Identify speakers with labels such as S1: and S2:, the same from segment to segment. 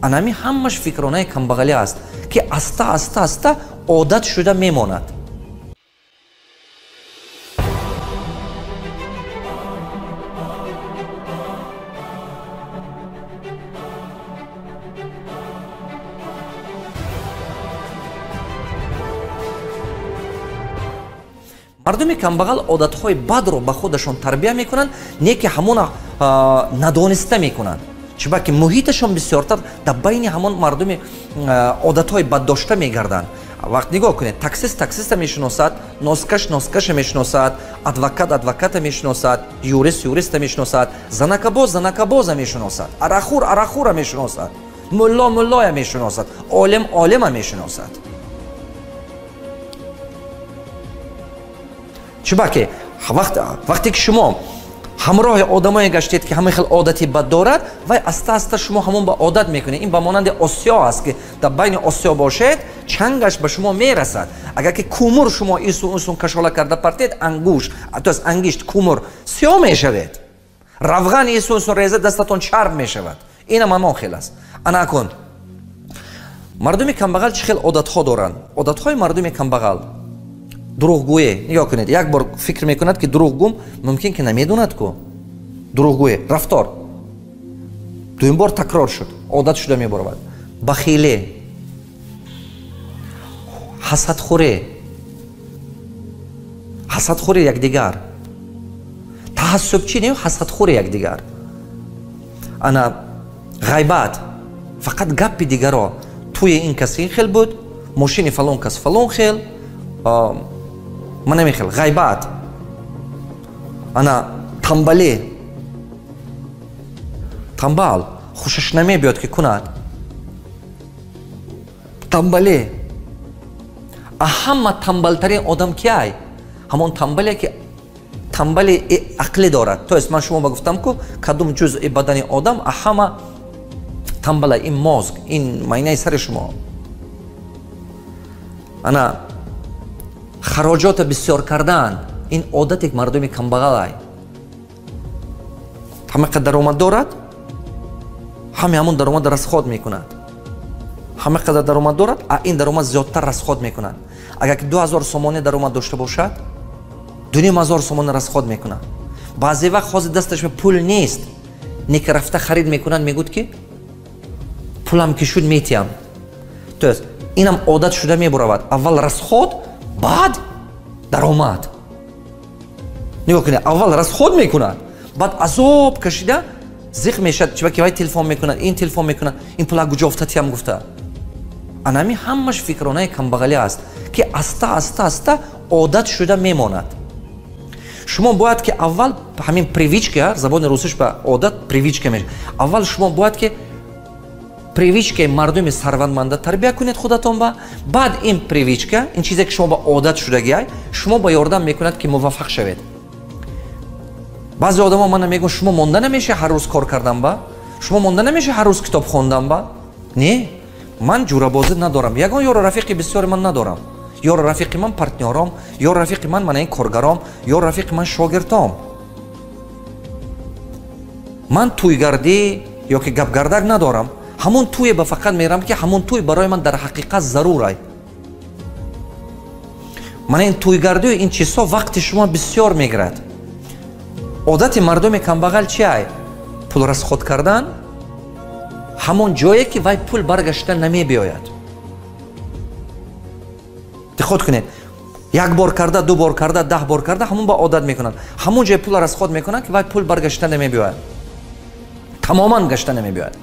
S1: Анами ҳамаш фикронаи камбағалӣ аст, ки аста аста аста одат шуда мемонад. Мардуми камбағал одатҳои бадро ба худашон тарбия мекунанд, не ки ҳамона надониста мекунанд. Чунки муҳиташон бисёртар дар байни ҳамон мардуми одатҳои баддошта мегарданд. Вақт нигоҳ кунед, таксист таксиста мешиносад, носкаш носкаша мешиносад, адвокат адвоката мешиносад, юрист юриста мешиносад, занакабоз занакабоза мешиносад, арақхӯр арақхӯра мешиносад, мулло муллоя мешиносад, олим олима мешиносад. Чунки вақте ки шумо ҳамроҳи одамое гаштед, ки ҳамин хел одати бад дорад, вай аста аста шумо ҳамон ба одат мекунед. Ин ба монанди осиё аст, ки дар байни осиё бошед, чангаш ба шумо мерасад. Агар ки кумур шумо исун усун кашола карда партед, ангуш, то есть ангишт кумур сиёҳ мешавед. Равған исун усун реза дастатон чарб мешавад. Инам ҳамон хел аст. Ана акун мардуми камбағал чӣ хел одатҳо доранд? Одатҳои мардуми камбағал: дурӯғгӯе. Нигоҳ кунед, як бор фикр мекунад, ки дурӯғгӯм, мумкин ки намедонад ку дурӯғгӯе рафтор, дуюм бор такрор шуд, одат шуда мебаровад. Бахиле, ҳасадхӯре, ҳасадхӯри якдигар, таассубчӣ не, ҳасадхӯри якдигар. Ана ғайбат, фақат гапи дигаро. Тӯи ин кас ин хел буд, мошини фалон кас фалон хел, ман намехел, ғайбат. Ана тамбале, тамбал, хушаш намебиёд ки кунад, тамбале. А ҳама тамбалтарин одам киай? Ҳамон тамбале, ки тамбали ақлӣ дорад. То есть ман шумо ба гуфтам ку кадом ҷузъи бадани одам а ҳама тамбала? Ин мозг, ин майнаи сари шумо. Ана хароҷота бисёр кардан, ин одате мардуми камбағалай. Ҳама қадар даромад дорад, ҳаме ҳамон даромад расход мекунад. Ҳама қадар даромад дорад, а ин даромад зиёдтар расход мекунад. Агар ки 2000 сомонӣ даромад дошта бошад, 2500 сомонӣ расход мекунад. Баъзе вақт ҳозир дасташ пул нест, неки рафта харид мекунад, мегӯд ки пулам ки шуд метиҳам. То есть инам одат шуда мебуравад. Аввал расход, баъд даромад. Нигоҳ кунед, аввал расход мекунад, баъд азоб кашида зиқ мешавад, чунки вай телефон мекунад, ин телефон мекунад, ин пула куҷо афтатиям гуфта. Анами ҳамаш фикронаи камбағалӣ аст, ки аста аста аста одат шуда мемонад. Шумо бояд ки аввал ҳамин привычка, забони русиш ба одат привычка мешавад. Аввал шумо бояд ки привычкаи мардуми сарватманда тарбия кунед худатон ба, баъд ин привычка, ин чизе ки шумо ба одат шудагиай, шумо ба ёрдам мекунад, ки муваффақ шавед. Баъзе одамо мана мегӯянд: шумо монда намеша ҳар рӯз кор кардан ба? Шумо монда намеша ҳар рӯз китоб хондан ба? Не, ман ҷурабозӣ надорам, ягон ёру рафиқи бисёри ман надорам. Ёру рафиқи ман партнёром, ёру рафиқи ман мана ин коргаром, ёру рафиқи ман шогирдом. Ман тӯйгардӣ ё ки гапгардак надорам. Ҳамон тӯе ба фақат мерам, ки ҳамон тӯй барои ман дар ҳақиқат зарурай. Мана ин тӯйгардию ин чизҳо вақти шумо бисёр мегирад. Одати мардуми камбағал чи ай? Пул расход кардан ҳамон ҷое, ки вай пул баргашта намебиёяд. Диққат кунед, як бор карда, ду бор карда, 10 бор карда, ҳамон ба одат мекунанд. Ҳамон ҷое пул расход мекунанд, ки вай пул баргашта намебиёяд, тамоман гашта намебиёяд.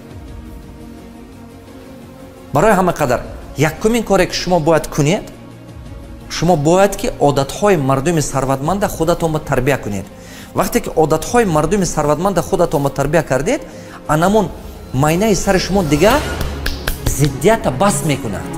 S1: Барои ҳама қадар якумин коре, ки шумо бояд кунед, шумо бояд ки одатҳои мардуми сарватманда худатонро тарбия кунед. Вақте ки одатҳои мардуми сарватманда худатонро тарбия кардед, анамон майнаи сари шумо дигар зиддията баст мекунад.